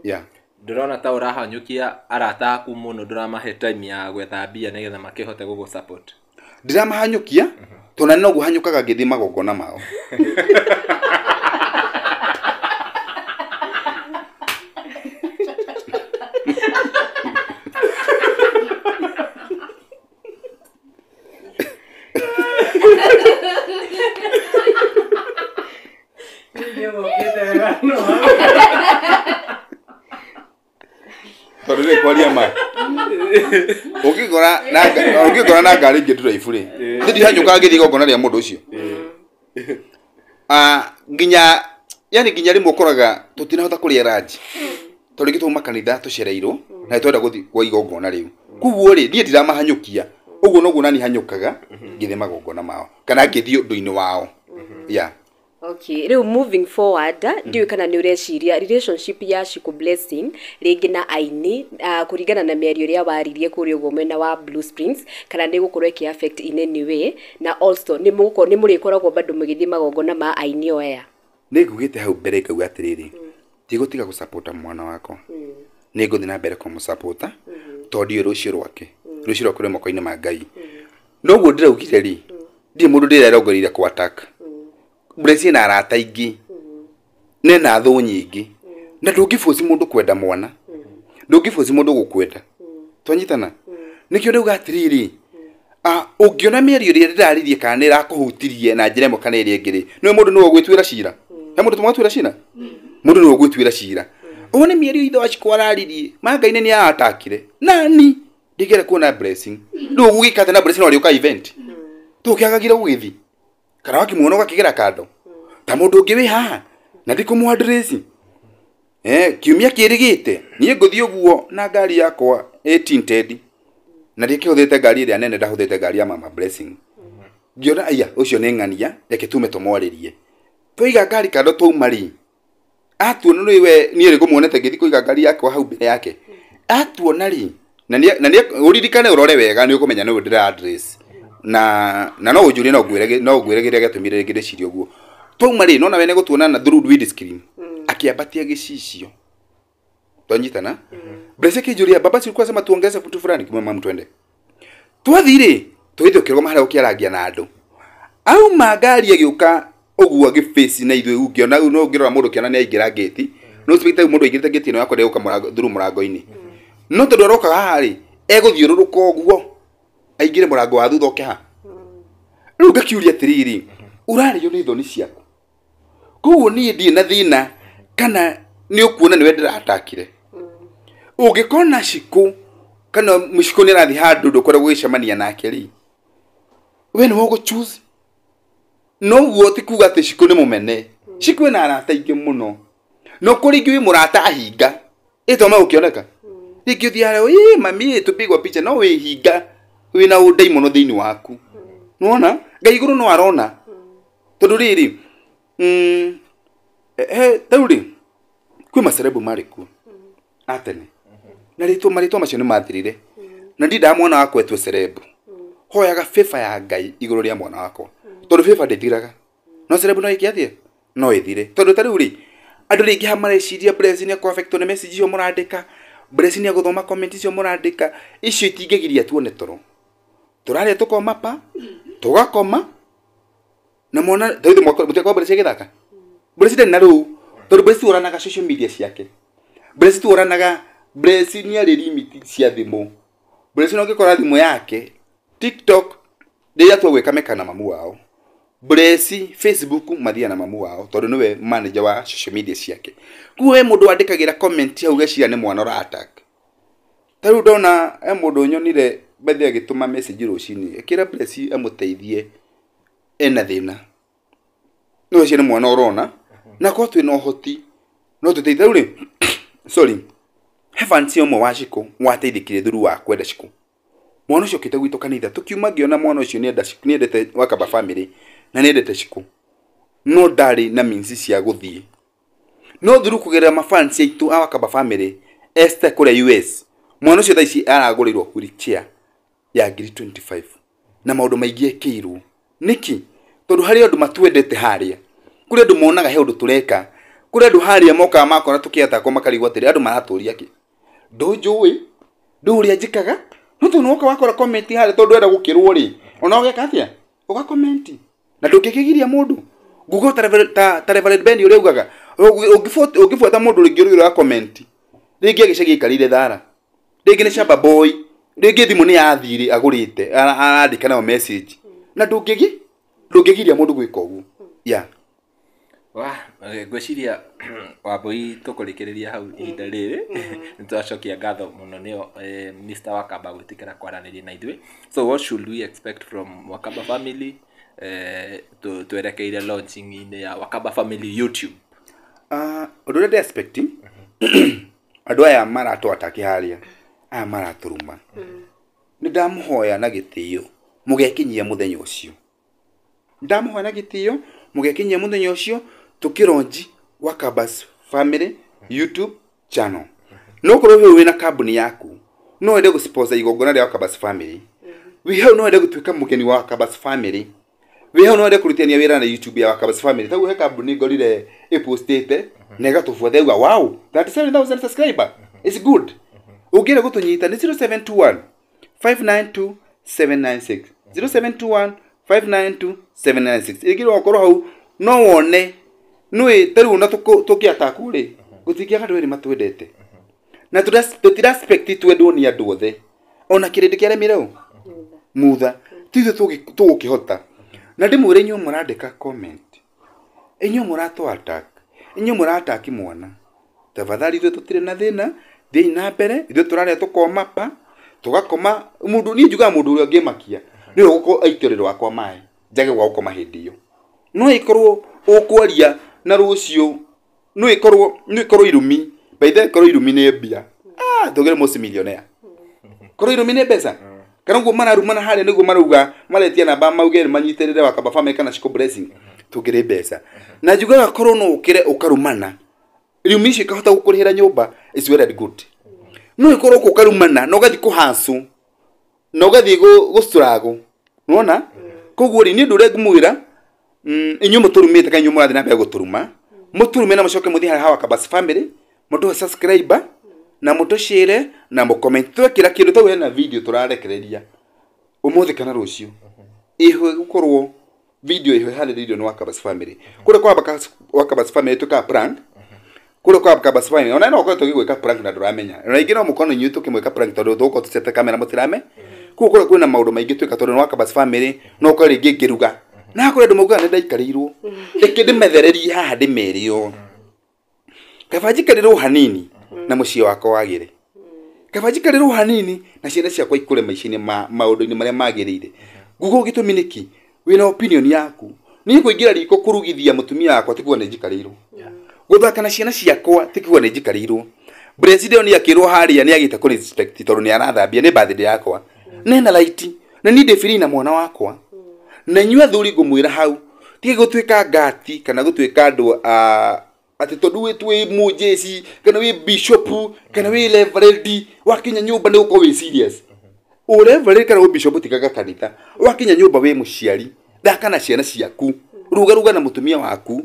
yeah. Ndĩrona ta ũrahanyũkia arata aku mũno, ndũramahe time ya gwetha mbia nĩgetha makĩhote gũgũ support. Ndiramahanyũkia tondũ nĩ noguo hanyũkaga ngĩthiĩ magongona mao. Tondũ rĩ kwaria ma ũngĩngora na ngari ingĩ ndũraibu rĩ niĩ ndihanyũkaga ngĩthiĩ igongona rĩa mũndũ ũcio. Nginya yani nginya rĩmwe ũkoraga tũtinahota kũrĩa ranji tondũ rĩngĩ twauma kanitha tũcereirwo na nĩ twenda gũthiĩ kwa igongona rĩu. Koguo rĩ niĩ ndiramahanyũkia ũguo noguo nani hanyũkaga ngĩthiĩ magongona mao kana ngĩthiĩ ũndũ-inĩ wao. Yeah. Okay, rĩu moving forward ndiũĩ kana nĩ ũreciria relationship ya Shiku Blessing rĩngĩ na aini kũringana na mĩario ĩrĩa waririe kũrĩa ũguo mwena wa Blue Springs kana nĩ gũkorwo ĩkĩ affect in any way, na also nĩ mũrĩkoragwo bado mũgĩthiĩ magongona ma aini o aya. Nĩ ngugĩte hau mbere ngauga atĩrĩrĩ, ndigũtiga gũsapota mwana wakwa, nĩ ngũthiĩ na mbere kũmũsapota tondũ ndiũĩ rũciũ rwake, rũciũ rwake rwĩ moko-inĩ ma Ngai. Noguo ndĩraugire rĩ, ndirĩ mũndũ ndĩrerongoreirie kũ attack. Blessing na arata aingĩ nena thũ nyingĩ, na ndũngĩboci mũndũ kwenda mwana, ndũngĩboci mũndũ gũkwenda. Twanyitana? Nĩkĩo ndauga atĩrĩrĩ, ũngĩona mĩario ĩrĩa ndĩraririe kana nĩ ĩrakũhutirie na njĩra ĩmwe kana ĩrĩa ĩngĩ rĩ, nĩwe mũndũ nĩwe ũgwĩtuĩra cira. He mũndũ tũmwatuĩra cira? Mũndũ nĩwe ũgwĩtuĩra cira. Ũũ nĩ mĩario ithe wa Shiku araririe, Mangai nĩ atakire. Nani ndingĩenda kuona Blessing. Rĩu ũgũgĩka atĩa na Blessing no arĩũka event? Tũkĩagagire gũgĩthiĩ. Kana wakĩmuona ũgakĩgera kando. Ta mũndũ ũngĩ wĩ haha na ndikũmũ address. Kiumia kĩrĩgĩte niĩ ngũthiĩ ũguo na ngari yakwa ĩ tinted, na ndikĩhũthĩrĩte ngari ĩrĩa nene, ndahũthĩrĩte ngari ya mama Blessing. Ngĩona aya ũcio nĩ ng'ania, reke tume tũmwarĩrie. Twaiga ngari kando twauma rĩ, atuona nĩ we niĩ rĩ ngũmuonete ngĩthiĩ kũiga ngari yakwa hau mbere yake. Atuona rĩ, na nĩ ũririkane ũrore wega nĩ ũkũmenya nĩwe ndĩra address. Na no ũnjũrie no ngwĩre kĩrĩa gĩatũmire rĩngĩ ndĩcirie ũguo. Twauma rĩ, nona we nĩ gũtuona na through windscreen akĩambatia gĩcicio. Twanyitana? Blessing akĩnjũria, baba si ulikuwa unasema tuongeze vitu fulani? Kimwambia mama twende. Twathiĩ rĩ, tũgĩthiĩ ũkĩrũgama harĩa ũkĩarangia na andũ. Auma ngari agĩũka ũguo agĩface na ithuĩ, ũngĩona no ũngĩrora mũndũ ũkĩona nĩ aingĩra gate. No expect mũndũ aingĩrĩte gate ĩno yakwa ndegũka through mũrango-inĩ. No tondũ aroka haha rĩ, egũthiũrũrũka ũguo aingĩre mũrango wa thutha oke haha. Rĩu ngakĩũria atĩrĩrĩ, ũrarĩo nĩ thoni ciaku. Koguo niĩ ndirĩ na thĩna kana nĩ ũkuona nĩwe ndĩratakire. Ũngĩkona Shiku kana Shiku nĩ arathiĩ handũ ndũkoragwo ũgĩcemania nake rĩ, we nĩwe ũgũ choose. Noguo ti kuga atĩ Shiku nĩ mũmene. Shiku ena arata aingĩ mũno. No kũrĩ ingĩ wĩ mũrata ahinga. Ĩtoma gũkĩoneka. Rĩngĩ ũthiĩ harĩa, ĩĩ mami tũpigwo picha, no wĩhinga wĩna ũndai mũno thĩinĩ waku. Nĩwona? Ngai igũrũ no arona. Tondũ rĩrĩ, rĩu rĩ, kwĩ macerebu marĩ kuo a tene. Na rĩtwa marĩtwa macio nĩ mathirire. Na ndindaga mwana wakwa etwo cerebu. Hoyaga favor ya Ngai igũrũ rĩa mwana wakwa. Tondũ favor ndĩthiraga. No cerebu no ĩke atĩa? No ĩthire. Tondũ ta rĩu rĩ, andũ rĩngĩ haha mareciria Blessing nĩ ekũ-affectwo nĩ message icio mũrandĩka, Blessing nĩ egũthoma comment icio mũrandĩka, icio itingĩgiria tuone toro. Tũrarĩa tũkoma pa, tũgakoma, na mwana tondũ mũtiakwa Blessing agĩthaka. Blessing ndarĩ na rũu, tondũ Blessing oranaga social media ciake. Blessing oranaga, Blessing nĩ arĩ limit cia thimũ. Blessing no ũngĩkora thimũ yake TikTok rĩrĩa atua gwĩka meka na mamu wao. Blessing Facebook mathiaga na mamu wao tondũ nĩwe manager wa social media ciake. Koguo we mũndũ wandĩkagĩra comment hau ũgeciria nĩ mwana ũra attack. Ta rĩu ndona he mũndũ nyonire bethe agĩtũma message rũcinĩ akĩra Blessing amũteithie ena thĩna. No ũcio nĩ mwana ũrona na korwo twĩna ũhoti no tũteithie. Rĩu rĩ, sorry, he fans ũmwe wa Shiku wateithĩkire through wa kwenda Shiku. Mwana ũcio okĩte gwitũ kanitha tũkiuma ngĩona mwana ũcio nĩendete Wakamba family na nĩendete Shiku, no ndarĩ na means cia gũthiĩ. No through kũgerera mafans aitũ a Wakamba family Esther kũrĩa US, mwana ũcio thaa ici aragũrĩirwo wheelchair ya ngiri 25 na maũndũ maingĩ ekĩirwo. Nĩkĩ? Tondũ harĩ andũ matwendete harĩa, kũrĩ andũ monaga he ũndũ tũreka, kũrĩ andũ harĩa mokaga makora tũkĩatakwo makarigwo atĩrĩ andũ maratũria kĩ, ndũnjũĩ, ndũĩ ũrĩa njĩkaga, no tondũ nĩwoka wakora comment harĩa tondũ ndũrenda gũkĩrwo rĩ, Ona ũgeka atĩa? Ũgakomenti. Na ndũngĩkĩgiria mũndũ. Google ta Reverend Ben ũrĩa ugaga, ũngĩbuata mũndũ rĩngĩ ũrĩa ũrakomenti, rĩngĩ agĩcagi aikarĩire thara, rĩngĩ nĩ shamba boy, rĩngĩ thimũ nĩ ya thirĩ agũrĩte, arandĩka nayo message. Na ndũngĩgiria mũndũ gwĩka ũguo. Yeah. Wa, ngwĩciria Wambui tũkũrĩkĩrĩria hau ihinda rĩrĩ. Nĩ twacokia ngatho mũno nĩo Mr. Wakamba gwĩtĩkĩra kwaranĩria na ithuĩ. So what should we expect from Wakamba family twerekeire launching-inĩ ya Wakamba family YouTube? Ũndũ ũrĩa ndĩ expect, andũ aya maratũ-ataki harĩa, aya maratũruma, nĩ ndamũhoya na gĩtĩo mũgekinyia mũthenya ũcio. Ndamũhoya na gĩtĩo mũgekinyia mũthenya ũcio tũkĩronji Wakambas family YouTube channel. No korwo hau wĩna kambuni yaku, no wende gũsponsor igongona rĩa Wakambas family, wĩ hau no wende gũtuĩka mũgeni wa Wakambas family, wĩ hau no wende kũrutithania wĩra na YouTube ya Wakambas family. Taguo he kambuni ngorire ĩpostĩte na ĩgatũbuata ĩuga wow, 37,000 subscriber is good. Ũngĩenda gũtũnyita nĩ 0721 592 796, 0721 592 796. Ĩngĩ no ũkorwo hau no wone nĩũĩ ta rĩu ona tũkĩataku rĩ, gũtingĩaga andũ erĩ matwendete na tũtira expect twendwo nĩ andũ othe, ona kĩrĩndĩ kĩaremire ũ mutha ti ithuĩ tũgũkĩhota. Na ndĩmwĩre inyuĩ mũrandĩka comment, inyuĩ mũratũ attack, inyuĩ mũrataki mwana, tafadhali ithuĩ tũtirĩ na thĩna, thiĩi na mbere. Ithuĩ tũrarĩa tũkoma pa tũgakoma. Mũndũ niĩ njugaga mũndũ ũrĩa ũngĩmakia nĩwe ũgũkorwo aikia ũrĩrĩ wakwa maĩ njage gwa gũkoma hĩndĩ ĩyo. No ĩkorwo ũkwaria na rũciũ, no ĩkorwo irumi, by the way, ĩkorwo irumi nĩ mbia, tũgĩre mũci millionaire, korwo irumi nĩ mbeca, kana ũguo mararumana harĩa nĩguo marauga maretia namba mauge manyitĩrĩre Wakamba family kana Shiko Blessing, tũngĩrĩ mbeca. Na njugaga korwo no ũkĩre ũkarumana, irumi icio ikahota gũkũrĩhĩra nyũmba, is well and good. No ĩkorwo ũka ũkarumana na ũgathiĩ kũhacu na ũgathiĩ gũcũragwo, nĩwona? Koguo rĩ, niĩ ũndũ ũrĩa ngũmwĩra, inyuĩ mũtũrumĩte kana inyuĩ mũrathiĩ na mbere gũtũruma, mũtũrume na mũcoke mũthiĩ harĩa ha Wakambas family, mũtũhe subscriber na mũtũshare na mũcomment. Twekĩra kĩndũ tau hena video tũrarekereria ũmũthĩ kana rũciũ, ĩho ĩgũkorwo video ĩho ĩharĩrĩirio nĩ Wakambas family. Kũrĩa kwa Wakambas family twĩkaga prank, kũrĩa kwa Wakambas family ona no ũkorwo tũgĩgwĩka prank na ndũramenya, ona ingĩ no mũkorwo inyuĩ tũkĩmwĩka prank tondũ tũgũkorwo tũcete kamera mũtirame. Koguo kũrĩa kwĩna maũndũ maingĩ twĩka tondũ nĩ Wakambas family, no ũkorwo rĩngĩ ngĩruga na kũrĩ andũ maugaga nĩ ndaikarĩirwo, reke ndĩmethererie haha ndĩmere ũũ, kaba njikarĩrwo hanini na mũciĩ wakwa wagĩre, kaba njikarĩrwo hanini na ciana ciakwa ikũre maica-inĩ ma maũndũ-inĩ marĩa magĩrĩire. Google gĩtũmi nĩkĩ? Wĩna opinion yaku. Niĩ kũingĩra riko kũrugithia mũtumia wakwa ti kuga nĩ njikarĩirwo, gũthaka na ciana ciakwa ti kuga nĩ njikarĩirwo. President nĩ akĩrwo harĩa nĩ agĩte kũ respect tondũ nĩ arathambia, nĩ birthday yakwa nena light na niĩ ndĩ free na mwana wakwa. Na inyuĩ athuri ngũmwĩra hau, tiga gũtuĩka ngati kana gũtuĩka andũ a atĩ tondũ wĩ mũjeci kana wĩ bishop kana wĩ reverend, wakinya nyũmba nĩ gũkorwo wĩ serious. Ũ reverend kana ũ bishop tigaga kanitha, wakinya nyũmba wĩ mũciari, thaka na ciana ciaku, ruga ruga na mũtumia waku,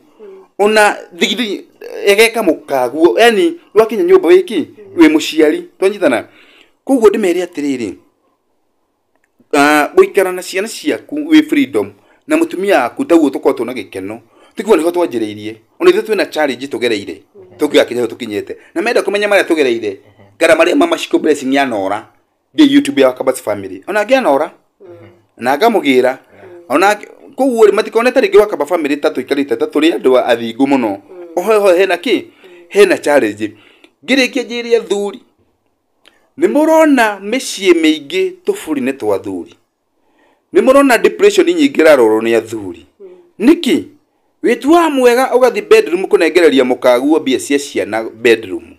ona thigithigi egeka mũkaguo, yani wakinya nyũmba wĩ kĩ, wĩ mũciari, twanyitana. Koguo ndĩmere atĩrĩrĩ, gũikara na ciana ciaku wĩ freedom na mũtumia waku taguo tũkorwo twĩna gĩkeno, tikuo nĩho twanjĩrĩirie. Ona ithuĩ twĩna challenge tũgereire tũngĩgakinya hau tũkinyĩte, na menda kũmenya marĩa tũgereire, ngara marĩa mama Shiko Blessing yanora ndĩ YouTube ya Wakambas family, ona ngĩanora na ngamũgĩra ona koguo rĩ, matikone ta rĩngĩ Wakamba family ta tũikarĩte ta tũrĩ andũ athingu mũno, oho ho hena kĩ, hena challenge. Ngĩrĩkia njĩre athuri, nĩ mũrona mĩciĩ mĩingĩ tũburi nĩ twa athuri, nĩ mũrona depression nyingĩ ĩrarorwo nĩ athuri. Nĩkĩ? Wĩtuaga mwega ũgathiĩ bedroom kũnengereria mũkaguo mbia cia ciana bedroom,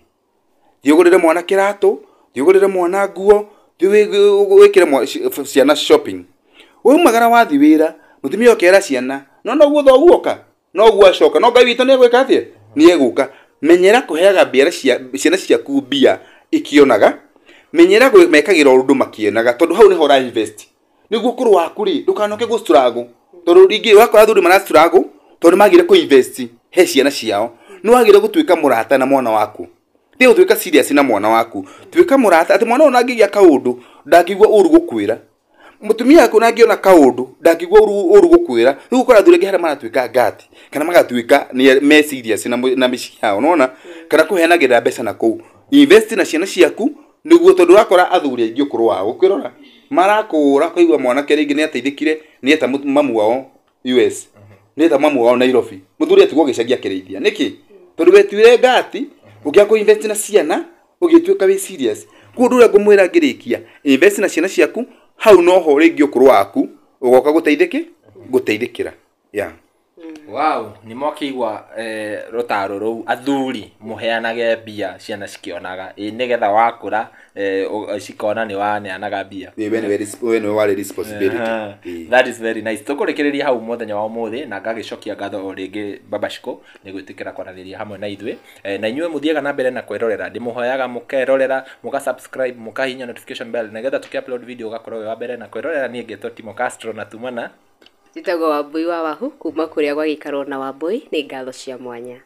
thiĩ ũgũrĩre mwana kĩratũ, thiĩ ũgũrĩre mwana nguo, thiĩ wĩkĩre ciana shopping. Waumagara wathiĩ wĩra, mũtumia ũkera ciana no noguo thoguo oka, noguo acoka, no Ngai witũ nĩ egwĩka atĩa, nĩ egũka. Menyera kũheaga ciana ciaku mbia ikĩonaga, menyera mekagĩra ũndũ makĩonaga, tondũ hau nĩho ũra invest. Nĩguo ũkũrũ waku rĩ, ndũkanoke gũ struggle, tondũ rĩngĩ wakora athuri mara struggle tondũ nĩ magire kũ invest he ciana ciao. Nĩ wagire gũtuĩka mũrata na mwana waku, tiga gũtuĩka serious na mwana waku, tuĩka mũrata atĩ mwana ũyũ angĩgĩa kaũndũ ndangĩigua ũru gũkwĩra. Mũtumia waku na angĩona kaũndũ ndangĩigua ũru gũkwĩra. Rĩu ũkora athuri aingĩ harĩa maratuĩka ngati kana magatuĩka nĩ me serious na mĩciĩ yao, nĩwona? Kana kũheanagĩrĩra mbeca na kũu. Invest na ciana ciaku nĩguo, tondũ ũrakora athuri aingĩ ũkũrũ wao ũkĩrora marakũra ũkaigua mwanake rĩngĩ nĩ ateithĩkire, nĩ eta mamu wao US, nĩ eta mamu wao Nairobi, mũthuri atigwo gĩcagi akĩrĩithia. Nĩkĩ? Tondũ wetuire ngati ũkĩaga kũ invest na ciana, ũgĩtuĩka wĩ serious. Koguo ũndũ ũrĩa ngũmwĩra ngĩrĩkia, invest na ciana ciaku, hau noho rĩngĩ ũkũrũ waku ũgoka gũteithĩkĩra, yeah. Wow, nĩ mwakĩigua rũtaro rũu, athuri mũheanage mbia ciana cikĩonaga, ĩ nĩgetha wakũra cikona nĩ waneanaga mbia. Ĩ, we nĩwe warĩ responsibility. Ĩ. That is very nice. Tũkũrĩkĩrĩria hau mũthenya wa ũmũthĩ na ngagĩcokia ngatho o rĩngĩ Baba Shiko nĩ gwĩtĩkĩra kwaranĩria hamwe na ithuĩ. Na inyuĩ mũthiaga na mbere na kwĩrorera, ndĩmũhoyaga mũkerorera, mũka subscribe, mũkahihinya notification bell nĩgetha tũkĩ upload video ũgakorwo wĩ wa mbere na kwĩrorera. Niĩ ngetwo Timo Castro na tumana Njĩtagwo Wambui wa Wahu kuma kũrĩa gwagĩikarwo na Wambui. Nĩ ngatho cia mwanya.